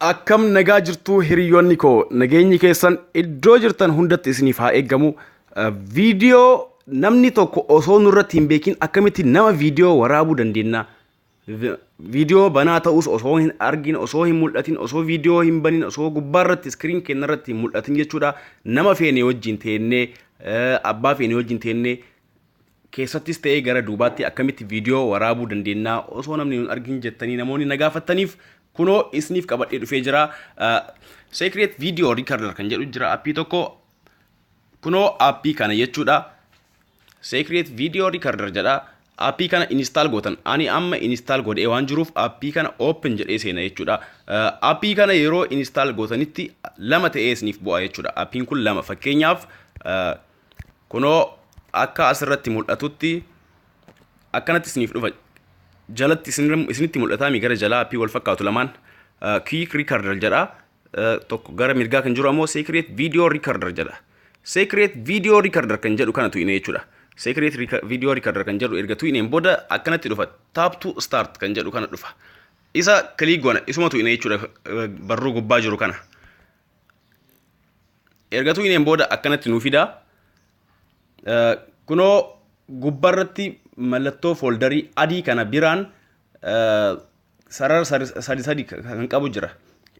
Akkam nagaa jirtuu hiriyoonni koo, nageenyi keessan iddoo jirtan hundatti isiniif haa eeggamu. Viidiyoo namni tokko osoo nurratti hin beekin akkamitti nama viidiyoo waraabuu dandeenya? Viidiyoo banaa ta'us osoo hin argin, osoo hin mul'atin, osoo viidiyoo hin banin, osoo gubbaarratti iskiriin keenyarratti hin mul'atin jechuudha. Nama feene wajjin teennee, abbaa feene wajjin teennee, keessattis ta'ee gara duubaatti akkamitti viidiyoo waraabuu dandeenya osoo namni hin argin jettanii namoonni na gaafattaniif, kunoo isiniif qabadhee dhufee jira. Secret Video Recorder kan jedhu jira appii tokko, kunoo appii kana jechuudha. Secret Video Recorder jedha. Appii kana install gootan. Ani amma install godhee waan jiruuf appii kana open jedhee seena jechuudha. Appii kana yeroo install gootanitti lama ta'ee isiniif bu'a jechuudha. Appiin kun lama, fakkeenyaaf kunoo akka asirratti mul'atutti akkanatti isiniif dhufa. Jalatti isinitti mul'ataa mi gara jalaa appii wal fakkaatu lamaan Quick Recorder jedha. Tokko gara mirgaa kan jiru ammoo Secret Video Recorder jedha. Secret Video Recorder kan jedhu kana tuqne jechuudha. Secret Video Recorder kan jedhu erga tuqneen booda akkanatti dhufa. Tap to start kan jedhu kana dhufa. Isa click goona, isuma tuqne jechuudha, barruu gubbaa jiru kana. Erga tuqneen booda akkanatti nuu fida. Kunoo gubbaarratti mallattoo fooldarii adii kana biraan sarara sadi sadi kan qabu jira.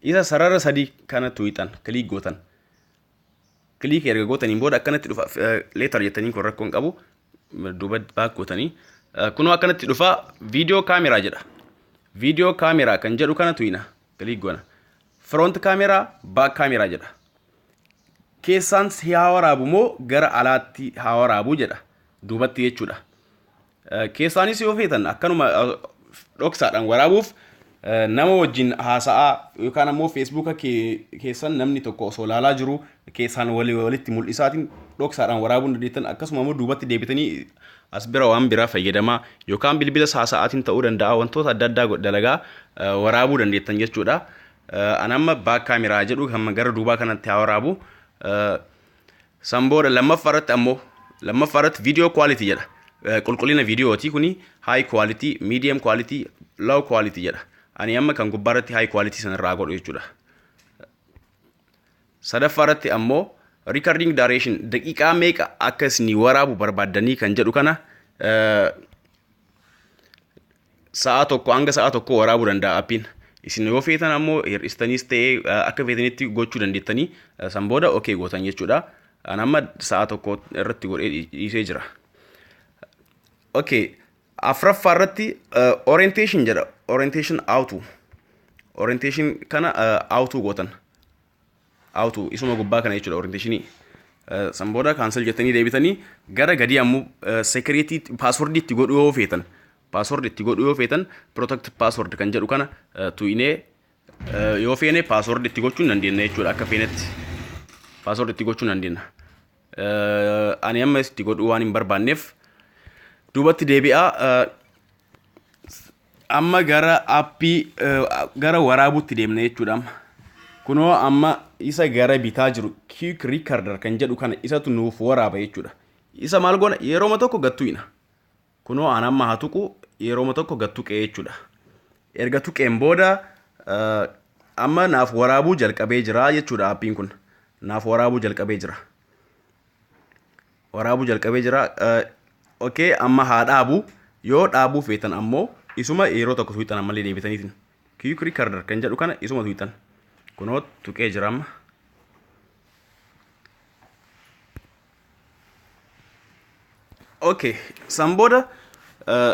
Isa sarara sadii kana tuqxan, click gootan. Click erga gootaniin booda akkanatti dhufa. Later jettanii kun rakkoo hin qabu. Duuba back gootanii. Kunoo akkanatti dhufa, video camera jedha. Video camera kan jedhu kana tuqna. Click goona. Front camera, back camera jedha. Keessaan si haa waraabu moo gara alaatti haa waraabu jedha. Duubatti jechuudha. Keessaanis yoo feetan akkanuma dhoksaadhaan waraabuuf, nama wajjin haasa'aa yookaan ammoo Feesbuuka keessan namni tokko osoo ilaalaa jiru keessaan walitti mul'isaatiin dhoksaadhaan waraabuu dandeettan. Akkasuma immoo duubatti deebitanii as bira waan biraa fayyadamaa yookaan bilbila haasa'aatiin ta'uu danda'a, wantoota adda addaa dalagaa waraabuu dandeettan jechuudha. An amma back camera jedhu kan gara duubaa kanatti haa waraabu. San booda lammaffaa irratti ammoo, lammaffaa irratti video quality jedha. Qulqullina viidiyooti kuni high quality, medium quality, low quality jedha. Ani amma kan gubbaa irratti high quality sanarraa godhu jechuudha. Sadaffaa irratti ammoo recording duration, daqiiqaa meeqa akka isinii waraabu barbaaddanii kan jedhu kana, sa'a 1 hanga sa'a 1 waraabuu danda'a appiin. Isin yoo feetan ammoo hir'istaniis ta'ee akka feetanitti gochuu dandeettanii, san booda okay gootan jechuudha. An amma sa'a 1 irratti godhee dhiisee jira. Okay, afuraffaa irratti orientation jedha. Orientation auto. Orientation kana auto gootan. Auto isuma gubbaa kana jechuudha orientationii. San booda cancel jettanii deebitanii gara gadii ammoo security password itti godhuu yoo feetan, password itti godhuu yoo feetan, protect password kan jedhu kana tuqnee yoo feene password itti gochuu hin dandeenya jechuudha. Akka feenetti password itti gochuu hin dandeenya. Ani amma itti godhuu waan hin barbaanneef duubatti deebi'aa. Amma gara appii gara waraabuutti deemna jechuudha amma. Kunoo amma isa gara bitaa jiru Quick Recorder kan jedhu kana isatu nuuf waraaba jechuudha. Isa maal goona? Yerooma tokko gad tuqna. Kunoo an amma haa tuqu, yerooma tokko gad tuqee jechuudha. Erga tuqeen booda amma naaf waraabuu jalqabee jira jechuudha appiin kun. Naaf waraabuu jalqabee jira. Waraabuu jalqabee jira. Okay, amma haa dhaabu. Yoo dhaabuu feetan ammoo isuma yeroo tokko tuqxan ammallee deebitaniitiin. Quick Recorder kan jedhu kana isuma tuqxan. Kunoo tuqee jira amma. Okay, san booda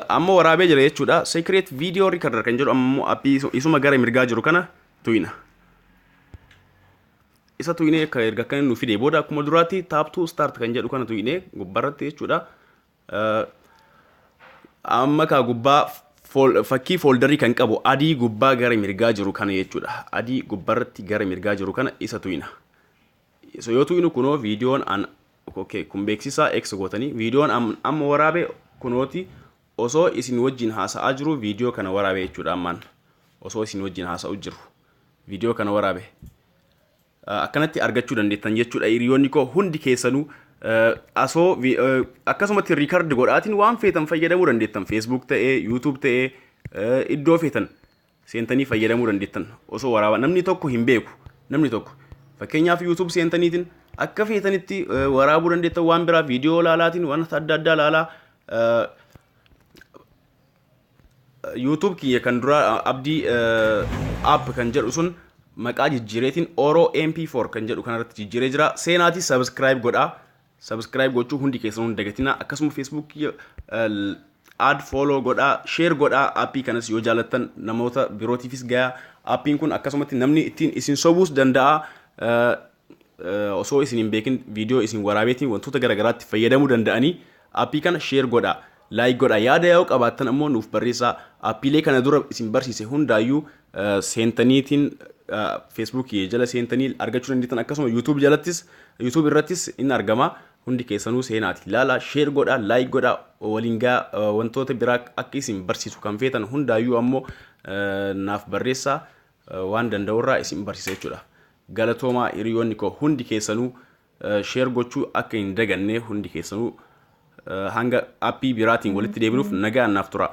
amma waraabee jira jechuudha. Secret Video Recorder kan jedhu ammoo appii isuma gara mirgaa jiru kana tuqna. Isa tuqnee akka erga akkana nu fidee booda akkuma duraatti tap to start kan jedhu kana tuqnee gubbaarratti jechuudha. Amma kaa gubbaa fakkii fooldarii kan qabu adii gubbaa gara mirgaa jiru kana jechuudha. Adii gubbaarratti gara mirgaa jiru kana isa tuqna. Isa yoo tuqnu kunoo viidiyoon an, okay, kun beeksisaa X gootanii, viidiyoon amma waraabe kunooti. Osoo isin wajjin haasa'aa jiru viidiyoo kana waraabe jechuudha. Ammaan osoo isin wajjin haasa'u jiru viidiyoo kana waraabe. Akkanatti argachuu dandeettan jechuudha hiriyoonni koo hundi keessanuu. Asoo akkasumatti record godhaatiin waan feetan fayyadamuu dandeettan, Facebook ta'ee, YouTube ta'ee, iddoo feetan. Seentanii fayyadamuu dandeettan osoo waraabaa namni tokko hin beeku. Namni tokko, fakkeenyaaf, YouTube seentaniitiin akka feetanitti waraabuu dandeettan. Waan biraa viidiyoo laalaatiin, waan adda addaa laalaa. YouTube kiyya kan dura Abdii App kan jedhu sun maqaa jijjiireetiin Oro MP4 kan jedhu kanarratti jijjiiree jira. Seenaatii subscribe godhaa. Subscribe gochuu hundi keessan hin dagatinaa. Akkasuma Facebook kiyya add, follow godhaa, share godhaa. Aappii kanas yoo jaalattan namoota birootiifis gayaa. Aappiin kun akkasumatti namni ittiin isin sobuus danda'a. Osoo isin hin beekin viidiyoo isin waraabeetiin wantoota garaagaraatti fayyadamuu danda'anii. Aappii kana share godhaa, like godhaa. Yaada yoo qabaattan ammoo nuuf barreessaa. Aappiilee kana dura isin barsiise hundaayyuu seentaniitiin Feesbuukii jala seentanii argachuu dandeettan. Akkasuma YouTube jalattis, YouTube irrattis in argama. Hundi keessanuu seenaati ilaala, share godhaa, like godhaa, waliin gaa. Wantoota biraa akka isin barsiisu kan feetan hundaayyuu ammoo naaf barreessaa. Waan danda'urraa isin barsiisa jechuudha. Galatoomaa hiriyoonni koo hundi keessanuu. Share gochuu akka hin daganne hundi keessanuu. Hanga aappii biraatiin walitti deebinuuf nagaan naaf tura.